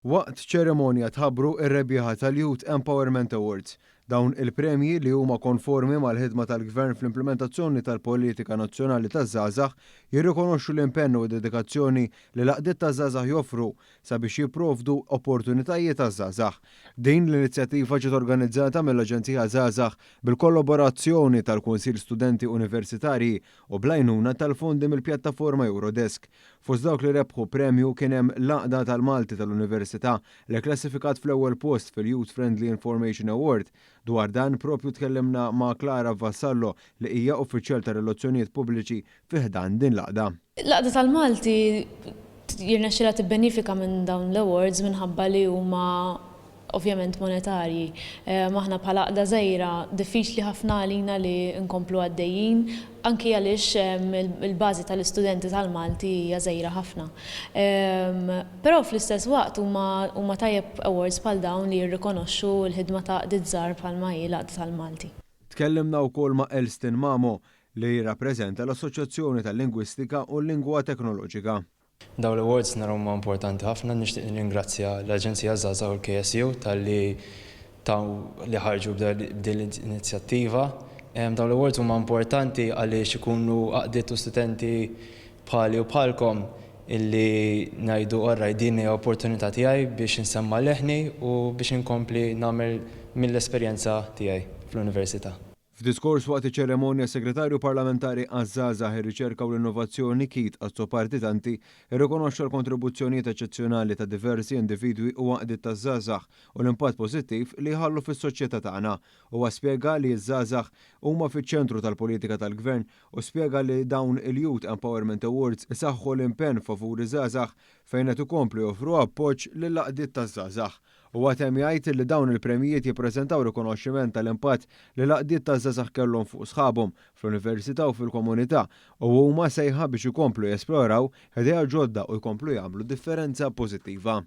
Waqt ċerimonja tħabbru r-rebbieħa tal-Youth Empowerment Awards. Dawn il-premji, li huma konformi mal-ħidma tal-Gvern fl-implimentazzjoni tal-politika nazzjonali taż-żgħażagħ, jirrikonoxxu l-impenn u d-dedikazzjoni li l-għaqdiet taż-żgħażagħ joffru sabiex jipprovdu opportunitajiet għaż-żgħażagħ. Din l-inizjattiva ġiet organizzata mill-Aġenzija Żgħażagħ bil-kollaborazzjoni tal-Kunsill Studenti Universitarji u bl-għajnuna tal-fondi mill-pjattaforma Eurodesk. Fost dawk li rebħu premju kien hemm l-Għaqda tal-Malti tal-Università li kklassifikat fl-ewwel post fil-Youth Friendly Information Award. Dwar dan propju tkellimna ma' Clara Vassallo li hija uffiċjal ta' relazzjonijiet pubbliċi fi ħdan din l-għaqda. L-Għaqda tal-Malti jirnexxilha tibbenifika minn dawn l-awards minħabba li huma ovvjament monetarji. Aħna bħala għaqda żgħira diffiċli ħafna għalina li nkomplu għaddejjin anki għaliex il-bażi tal-istudenti tal-Malti hija żgħira ħafna. Però fl-istess waqt huma huma tajjeb awards bħal dawn li jirrikonoxxu l-ħidma ta' għaqdiet żgħar bħalma hi l-Għaqda tal-Malti. Tkellimna wkoll ma' Elston Mamo li jirrappreżenta l-Assoċjazzjoni tal-Lingwistika u l-Lingwa Teknoloġika. Dawn l-awards nara huma importanti ħafna, nixtieq nirringrazzja l-Aġenzija Żgħażagħ u l-KSU talli taw li ħarġu b'din l-inizjattiva. Dawn l-awards huma importanti għaliex ikunu għaqdiet u studenti bħali u bħalkom illi ngħidu alright din hija opportunità tiegħi biex insemma' leħni u biex inkompli nagħmel mill-esperjenza tiegħi fl-università. F'diskors waqt iċ-ċeremonja s-Segretarju Parlamentari għaż-Żgħażagħ, ir-Riċerka u l-Innovazzjoni Keith Azzopardi Tanti rrikonoxxa l-kontribuzzjonijiet eċċezzjonali ta' diversi individwi u għaqdiet taż-żgħażagħ u l-impatt pożittiv li jħallu fis-soċjetà tagħna. Huwa spjega li ż-żgħażagħ huma fiċ-ċentru tal-politika tal-Gvern u spjega li dawn il-Youth Empowerment Awards isaħħu l-impenn favur iż-żgħażagħ fejn qed ikomplu joffru appoġġ lill-għaqdiet taż-żgħażagħ. Huwa temm jgħid li dawn il-premjijiet jippreżentaw rikonoxximent tal-impatt li l-għaqdiet taż-żgħażagħ kellhom fuq sħabhom fl-università u fil-komunità u huma sejħa biex ikomplu jesploraw idea ġodda u jkomplu jagħmlu differenza pożittiva.